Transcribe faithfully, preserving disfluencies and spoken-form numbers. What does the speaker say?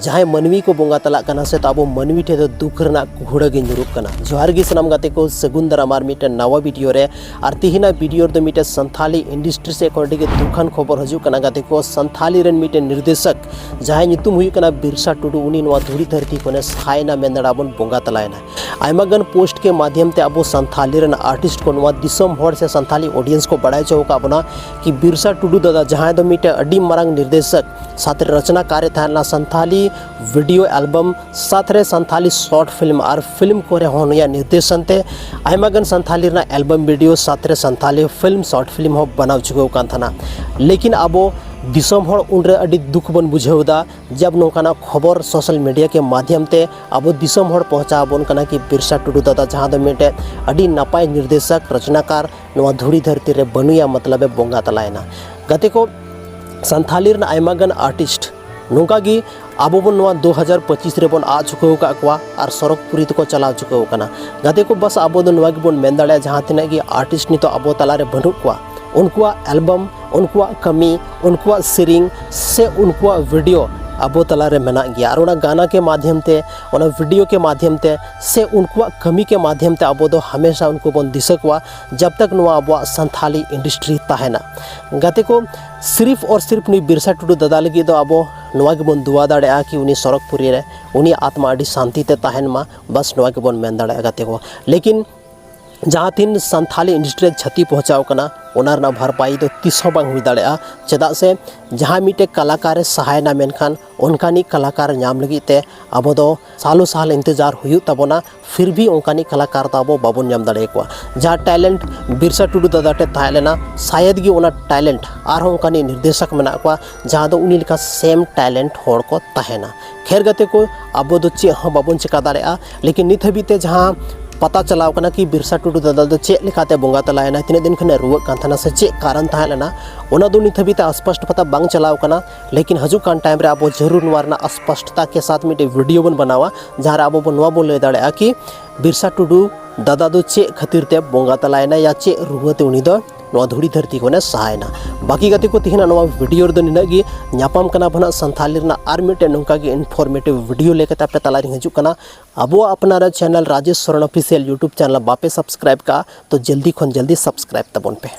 ᱡᱟᱦᱟᱸᱭ ᱢᱟᱹᱱᱢᱤ ᱠᱚ ᱵᱚᱸᱜᱟ ᱛᱟᱞᱟᱜ ᱠᱟᱱᱟ ᱥᱮ, ᱛᱚ ᱟᱵᱚ ᱢᱟᱹᱱᱢᱤ ᱴᱷᱮᱱ ᱫᱚ ᱫᱩᱠ ᱨᱮᱱᱟᱜ ᱠᱩᱦᱲᱟᱹ ᱜᱮ ᱧᱩᱨᱩᱜ ᱠᱟᱱᱟ᱾ ᱡᱚᱦᱟᱨ ᱜᱮ ᱥᱟᱱᱟᱢ ᱜᱟᱛᱮ ᱠᱚ, ᱥᱟᱹᱜᱩᱱ ᱫᱟᱨᱟᱢ ᱟᱨ ᱢᱤᱫᱴᱮᱱ ᱱᱟᱣᱟ ᱵᱷᱤᱰᱤᱭᱳ ᱨᱮ᱾ ᱟᱨ ᱛᱤᱦᱤᱧᱟᱜ ᱵᱷᱤᱰᱤᱭᱳ ᱨᱮᱫᱚ ᱢᱤᱫᱴᱮᱱ ᱥᱟᱱᱛᱷᱟᱞᱤ ᱤᱱᱰᱟᱥᱴᱨᱤ ᱥᱮᱫ ᱠᱷᱚᱱ ᱟᱹᱰᱤ ᱜᱮ ᱫᱩᱠᱷᱟᱱ ᱠᱷᱚᱵᱚᱨ ᱦᱤᱡᱩᱜ ᱠᱟᱱᱟ ᱜᱟᱛᱮ ᱠᱚ᱾ ᱥᱟᱱᱛᱷᱟᱞᱤ ᱨᱮᱱ ᱢᱤᱫᱴᱮᱱ ᱱᱤᱨᱫᱮᱥᱚᱠ, ᱡᱟᱦᱟᱸᱭ ᱧᱩᱛᱩᱢ ᱦᱩᱭᱩᱜ ᱠᱟᱱᱟ ᱵᱤᱨᱥᱟ ᱴᱩᱰᱩ, ᱩᱱᱤ ᱱᱚᱣᱟ ᱫᱷᱩᱲᱤ ᱫᱷᱟᱹᱨᱛᱤ ᱠᱷᱚᱱᱮ ᱥᱟᱦᱟᱭᱮᱱᱟ ᱢᱮᱱ ᱫᱟᱲᱮᱭᱟᱜᱼᱟ ᱵᱚᱱ, ᱵᱚᱸᱜᱟ ᱛᱟᱞᱟᱭᱮᱱᱟ᱾ ᱟᱭᱢᱟ ᱜᱟᱱ ᱯᱳᱥᱴ ᱠᱮ ᱢᱟᱫᱷᱭᱚᱢ ᱛᱮ ᱟᱵᱚ ᱥᱟᱱᱛᱷᱟᱞᱤ ᱨᱮᱱ ᱟᱨᱴᱤᱥᱴ ᱠᱚ ᱱᱚᱣᱟ ᱫᱤᱥᱚᱢ ᱦᱚᱲ ᱥᱮ ᱥᱟᱱᱛᱷᱟᱞᱤ ᱚᱰᱤᱭᱮᱱᱥ ᱠᱚ ᱵᱟᱲᱟᱭ ᱦᱚᱪᱚ ᱟᱠᱟᱫ ᱵᱚᱱᱟ ᱠᱤ ᱵᱤᱨᱥᱟ ᱴᱩᱰᱩ ᱫᱟᱫᱟ, ᱡᱟᱦᱟᱸᱭ ᱫᱚ ᱢᱤᱫᱴᱮᱱ ᱟᱹᱰᱤ ᱢᱟᱨᱟᱝ ᱱᱤᱨᱫᱮᱥᱚᱠ, ᱥᱟᱶᱛᱮ ᱨᱚᱪᱚᱱᱟᱠᱟᱨ ᱮ ᱛᱟᱦᱮᱸ ᱞᱮᱱᱟ, ᱥᱟᱱᱛᱷᱟᱞᱤ ᱵᱷᱤᱰᱤᱭᱳ ᱮᱞᱵᱟᱢ ᱥᱟᱛ ᱨᱮ ᱥᱟᱱᱛᱷᱟᱞᱤ ᱥᱚᱨᱴ ᱯᱷᱤᱞᱢ ᱟᱨ ᱯᱷᱤᱞᱢ ᱠᱚᱨᱮ ᱦᱚᱸ ᱱᱩᱭᱟᱜ ᱱᱤᱨᱫᱮᱥᱚᱱ ᱛᱮ ᱟᱭᱢᱟ ᱜᱟᱱ ᱥᱟᱱᱛᱷᱟᱞᱤ ᱨᱮᱱᱟᱜ ᱮᱞᱵᱟᱢ ᱵᱷᱤᱰᱤᱭᱳ ᱥᱟᱛ ᱨᱮ ᱥᱟᱱᱛᱷᱟᱞᱤ ᱯᱷᱤᱞᱢ, ᱥᱚᱨᱴ ᱯᱷᱤᱞᱢ ᱦᱚᱸ ᱵᱮᱱᱟᱣ ᱪᱩᱠᱟᱹᱣ ᱟᱠᱟᱱ ᱛᱟᱦᱮᱱᱟ᱾ ᱞᱮᱠᱤᱱ ᱟᱵᱚ ᱫᱤᱥᱚᱢ ᱦᱚᱲ ᱩᱱᱨᱮ ᱟᱹᱰᱤ ᱫᱩᱠ ᱵᱚᱱ ᱵᱩᱡᱷᱟᱹᱣ ᱮᱫᱟ, ᱡᱟᱵ ᱱᱚᱝᱠᱟᱱᱟᱜ ᱠᱷᱚᱵᱚᱨ ᱥᱳᱥᱟᱞ ᱢᱤᱰᱤᱭᱟ ᱠᱮ ᱢᱟᱫᱷᱭᱚᱢ ᱛᱮ ᱟᱵᱚ ᱫᱤᱥᱚᱢ ᱦᱚᱲ ᱯᱚᱦᱪᱟᱣ ᱟᱵᱚᱱ ᱠᱟᱱᱟ ᱠᱤ ᱵᱤᱨᱥᱟ ᱴᱩᱰᱩ ᱫᱟᱫᱟ, ᱡᱟᱦᱟᱸ ᱫᱚ ᱢᱤᱫᱴᱮᱡ ᱟᱹᱰᱤ ᱱᱟᱯᱟᱭ ᱱᱤᱨᱫᱮᱥᱚᱠ, ᱨᱚᱪᱚᱱᱟᱠᱟᱨ, ᱱᱚᱣᱟ ᱫᱷᱩᱲᱤ ᱫᱷᱟᱹᱨᱛᱤ ᱨᱮ ᱵᱟᱹᱱᱩᱭᱟ, ᱢᱚᱛᱞᱚᱵ ᱮ ᱵᱚᱸᱜᱟ ᱛᱟᱞᱟᱭᱮᱱᱟ᱾ ᱜᱟᱛᱮ ᱠᱚ, ᱥᱟᱱᱛᱷᱟᱞᱤ ᱨᱮᱱ ᱟᱭᱢᱟ ᱜᱟᱱ ᱟᱨᱴᱤᱥᱴ ᱱᱚᱝᱠᱟ ᱜᱮ ᱟᱵᱚ ᱵᱚᱱ ᱱᱚᱣᱟ ᱫᱩ ᱦᱟᱡᱟᱨ ᱯᱚᱸᱪᱤᱥ ᱨᱮᱵᱚᱱ ᱟᱫ ᱪᱩᱠᱟᱹᱣ ᱟᱠᱟᱫ ᱠᱚᱣᱟ ᱟᱨ ᱥᱚᱨᱚᱜᱽᱯᱩᱨᱤ ᱛᱮᱠᱚ ᱪᱟᱞᱟᱣ ᱪᱩᱠᱟᱹᱣ ᱟᱠᱟᱱᱟ᱾ ᱜᱟᱛᱮ ᱠᱚ, ᱵᱟᱥ ᱟᱵᱚ ᱫᱚ ᱱᱚᱣᱟ ᱜᱮᱵᱚᱱ ᱢᱮᱱ ᱫᱟᱲᱮᱭᱟᱜᱼᱟ, ᱡᱟᱦᱟᱸ ᱛᱤᱱᱟᱹᱜ ᱜᱮ ᱟᱨᱴᱤᱥᱴ ᱱᱤᱛᱚᱜ ᱟᱵᱚ ᱛᱟᱞᱟᱨᱮ ᱵᱟᱹᱱᱩᱜ ᱠᱚᱣᱟ, ᱩᱱᱠᱩᱣᱟᱜ ᱮᱞᱵᱟᱢ, ᱩᱱᱠᱩᱣᱟᱜ ᱠᱟᱹᱢᱤ, ᱩᱱᱠᱩᱣᱟᱜ ᱥᱮᱨᱮᱧ ᱥᱮ ᱩᱱᱠᱩᱣᱟᱜ ᱵᱷᱤᱰᱤᱭᱳ ᱟᱵᱚ ᱛᱟᱞᱟᱨᱮ ᱢᱮᱱᱟᱜ ᱜᱮᱭᱟ᱾ ᱟᱨ ᱚᱱᱟ ᱜᱟᱱᱟ ᱠᱮ ᱢᱟᱫᱷᱭᱚᱢ ᱛᱮ, ᱚᱱᱟ ᱵᱷᱤᱰᱤᱭᱳ ᱠᱮ ᱢᱟᱫᱷᱭᱚᱢ ᱛᱮ ᱥᱮ ᱩᱱᱠᱩᱣᱟᱜ ᱠᱟᱹᱢᱤ ᱠᱮ ᱢᱟᱫᱷᱭᱚᱢ ᱛᱮ ᱟᱵᱚ ᱫᱚ ᱦᱟᱢᱮᱥᱟ ᱩᱱᱠᱩ ᱵᱚᱱ ᱫᱤᱥᱟᱹ ᱠᱚᱣᱟ, ᱡᱟᱵ ᱛᱟᱠ ᱱᱚᱣᱟ ᱟᱵᱚᱣᱟᱜ ᱥᱟᱱᱛᱷᱟᱞᱤ ᱤᱱᱰᱟᱥᱴᱨᱤ ᱛᱟᱦᱮᱱᱟ᱾ ᱜᱟᱛᱮ ᱠᱚ, ᱥᱤᱨᱤᱯ ᱚᱨ ᱥᱤᱨᱤᱯ ᱱᱩᱭ ᱵᱤᱨᱥᱟ ᱴᱩᱰᱩ ᱫᱟᱫᱟ ᱞᱟᱹᱜᱤᱫ ᱫᱚ ᱟᱵᱚ ᱱᱚᱣᱟ ᱜᱮᱵᱚᱱ ᱫᱩᱣᱟ ᱫᱟᱲᱮᱭᱟᱜᱼᱟ ᱠᱤ ᱩᱱᱤ ᱥᱚᱨᱚᱜᱽᱯᱩᱨᱤ ᱨᱮ ᱩᱱᱤᱭᱟᱜ ᱟᱛᱢᱟ ᱟᱹᱰᱤ ᱥᱟᱱᱛᱤ ᱛᱮ ᱛᱟᱦᱮᱱ ᱢᱟ, ᱵᱟᱥ ᱱᱚᱣᱟ ᱜᱮᱵᱚᱱ ᱢᱮᱱ ᱫᱟᱲᱮᱭᱟᱜᱼᱟ ᱜᱟᱛᱮ ᱠᱚ᱾ ᱞᱮᱠᱤᱱ ᱡᱟᱦᱟᱸ ᱛᱤᱱ ᱥᱟᱱᱛᱷᱟᱞᱤ ᱤᱱᱰᱟᱥᱴᱨᱤ ᱨᱮ ᱪᱷᱟᱹᱛᱤ ᱯᱚᱦᱪᱟᱣ ᱠᱟᱱᱟ, ᱚᱱᱟ ᱨᱮᱱᱟᱜ ᱵᱷᱟᱨᱯᱟᱭᱤ ᱫᱚ ᱛᱤᱥ ᱦᱚᱸ ᱵᱟᱝ ᱦᱩᱭ ᱫᱟᱲᱮᱭᱟᱜᱼᱟ᱾ ᱪᱮᱫᱟᱜ ᱥᱮ ᱡᱟᱦᱟᱸᱭ ᱢᱤᱫᱴᱮᱡ ᱠᱟᱞᱟᱠᱟᱨ ᱮ ᱥᱟᱦᱟᱭᱮᱱᱟ, ᱢᱮᱱᱠᱷᱟᱱ ᱚᱱᱠᱟᱱᱤᱡ ᱠᱟᱞᱟᱠᱟᱨ ᱧᱟᱢ ᱞᱟᱹᱜᱤᱫ ᱛᱮ ᱟᱵᱚ ᱫᱚ ᱥᱟᱞᱚ ᱥᱟᱞ ᱤᱱᱛᱮᱡᱟᱨ ᱦᱩᱭᱩᱜ ᱛᱟᱵᱚᱱᱟ, ᱯᱷᱤᱨ ᱵᱷᱤ ᱚᱱᱠᱟᱱᱤᱡ ᱠᱟᱞᱟᱠᱟᱨ ᱫᱚ ᱟᱵᱚ ᱵᱟᱵᱚᱱ ᱧᱟᱢ ᱫᱟᱲᱮᱭᱟᱠᱚᱣᱟ᱾ ᱡᱟᱦᱟᱸ ᱴᱮᱞᱮᱱᱴ ᱵᱤᱨᱥᱟ ᱴᱩᱰᱩ ᱫᱟᱫᱟ ᱴᱷᱮᱱ ᱛᱟᱦᱮᱸ ᱞᱮᱱᱟ, ᱥᱟᱭᱮᱫ ᱜᱮ ᱚᱱᱟ ᱴᱮᱞᱮᱱᱴ ᱟᱨᱦᱚᱸ ᱚᱱᱠᱟᱱᱤᱡ ᱱᱤᱨᱫᱮᱥᱚᱠ ᱢᱮᱱᱟᱜ ᱠᱚᱣᱟ, ᱡᱟᱦᱟᱸ ᱫᱚ ᱩᱱᱤ ᱞᱮᱠᱟ ᱥᱮᱢ ᱴᱮᱞᱮᱱᱴ ᱦᱚᱲ ᱠᱚ ᱛᱟᱦᱮᱱᱟ᱾ ᱠᱷᱮᱨ ᱜᱟᱛᱮ ᱠᱚ, ᱟᱵᱚ ᱫᱚ ᱪᱮᱫ ᱦᱚᱸ ᱵᱟᱵᱚᱱ ᱪᱮᱠᱟ ᱫᱟᱲᱮᱭᱟᱜᱼᱟ᱾ ᱞᱮᱠᱤᱱ ᱱᱤᱛ ᱦᱟᱹᱵᱤᱡ ᱛᱮ ᱡᱟᱦᱟᱸ ᱯᱟᱛᱟ ᱪᱟᱞᱟᱣ ᱠᱟᱱᱟ ᱠᱤ ᱵᱤᱨᱥᱟ ᱴᱩᱰᱩ ᱫᱟᱫᱟ ᱫᱚ ᱪᱮᱫ ᱞᱮᱠᱟᱛᱮ ᱵᱚᱸᱜᱟ ᱛᱟᱞᱟᱭᱮᱱᱟ, ᱛᱤᱱᱟᱹᱜ ᱫᱤᱱ ᱠᱷᱚᱱᱮ ᱨᱩᱣᱟᱹᱜ ᱠᱟᱱ ᱛᱟᱦᱮᱱᱟ ᱥᱮ ᱪᱮᱫ ᱠᱟᱨᱚᱱ ᱛᱟᱦᱮᱸ ᱞᱮᱱᱟ, ᱚᱱᱟ ᱫᱚ ᱱᱤᱛ ᱦᱟᱹᱵᱤᱡ ᱛᱮ ᱟᱥᱯᱟᱥᱴ ᱯᱟᱛᱟ ᱵᱟᱝ ᱪᱟᱞᱟᱣ ᱠᱟᱱᱟ᱾ ᱞᱮᱠᱤᱱ ᱦᱤᱡᱩᱜ ᱠᱟᱱ ᱴᱟᱭᱤᱢ ᱨᱮ ᱟᱵᱚ ᱡᱟᱹᱨᱩᱲ ᱱᱚᱣᱟ ᱨᱮᱱᱟᱜ ᱟᱥᱯᱟᱥᱴᱛᱟ ᱠᱮ ᱥᱟᱛᱷ ᱢᱤᱫᱴᱮᱡ ᱵᱷᱤᱰᱤᱭᱳ ᱵᱚᱱ ᱵᱮᱱᱟᱣᱟ, ᱡᱟᱦᱟᱸ ᱨᱮ ᱟᱵᱚ ᱵᱚᱱ ᱱᱚᱣᱟ ᱵᱚᱱ ᱞᱟᱹᱭ ᱫᱟᱲᱮᱭᱟᱜᱼᱟ ᱠᱤ ᱵᱤᱨᱥᱟ ᱴᱩᱰᱩ ᱫᱟᱫᱟ ᱫᱚ ᱪᱮᱫ ᱠᱷᱟᱹᱛᱤᱨ ᱛᱮ ᱵᱚᱸᱜᱟ ᱛᱟᱞᱟᱭᱮᱱᱟ ᱭᱟ ᱪᱮᱫ ᱨᱩᱣᱟᱹ ᱛᱮ ᱩᱱᱤ ᱫᱚ ᱱᱚᱣᱟ ᱫᱷᱩᱲᱤ ᱫᱷᱟᱹᱨᱛᱤ ᱠᱷᱚᱱᱮ ᱥᱟᱦᱟᱭᱮᱱᱟ᱾ ᱵᱟᱹᱠᱤ ᱜᱟᱛᱮ ᱠᱚ, ᱛᱮᱦᱮᱧᱟᱜ ᱱᱚᱣᱟ ᱵᱷᱤᱰᱤᱭᱳ ᱨᱮᱫᱚ ᱱᱤᱱᱟᱹᱜ ᱜᱮ᱾ ᱧᱟᱯᱟᱢ ᱠᱟᱱᱟ ᱵᱚᱱ ᱦᱟᱸᱜ ᱥᱟᱱᱛᱷᱟᱞᱤ ᱨᱮᱱᱟᱜ ᱟᱨ ᱢᱤᱫᱴᱮᱱ ᱱᱚᱝᱠᱟ ᱜᱮ ᱤᱱᱯᱷᱚᱨᱢᱮᱴᱤᱵᱷ ᱵᱷᱤᱰᱤᱭᱳ ᱞᱮᱠᱟᱛᱮ ᱟᱯᱮ ᱛᱟᱞᱟᱨᱤᱧ ᱦᱤᱡᱩᱜ ᱠᱟᱱᱟ᱾ ᱟᱵᱚᱣᱟᱜ ᱟᱯᱱᱟᱨᱟᱜ channel Rajesh Soren official YouTube channel ᱵᱟᱯᱮ ᱥᱟᱵᱥᱠᱨᱟᱭᱤᱵ ᱠᱟᱜᱼᱟ, ᱛᱚ ᱡᱚᱞᱫᱤ ᱠᱷᱚᱱ ᱡᱚᱞᱫᱤ ᱥᱟᱵᱥᱠᱨᱟᱭᱤᱵ ᱛᱟᱵᱚᱱ ᱯᱮ᱾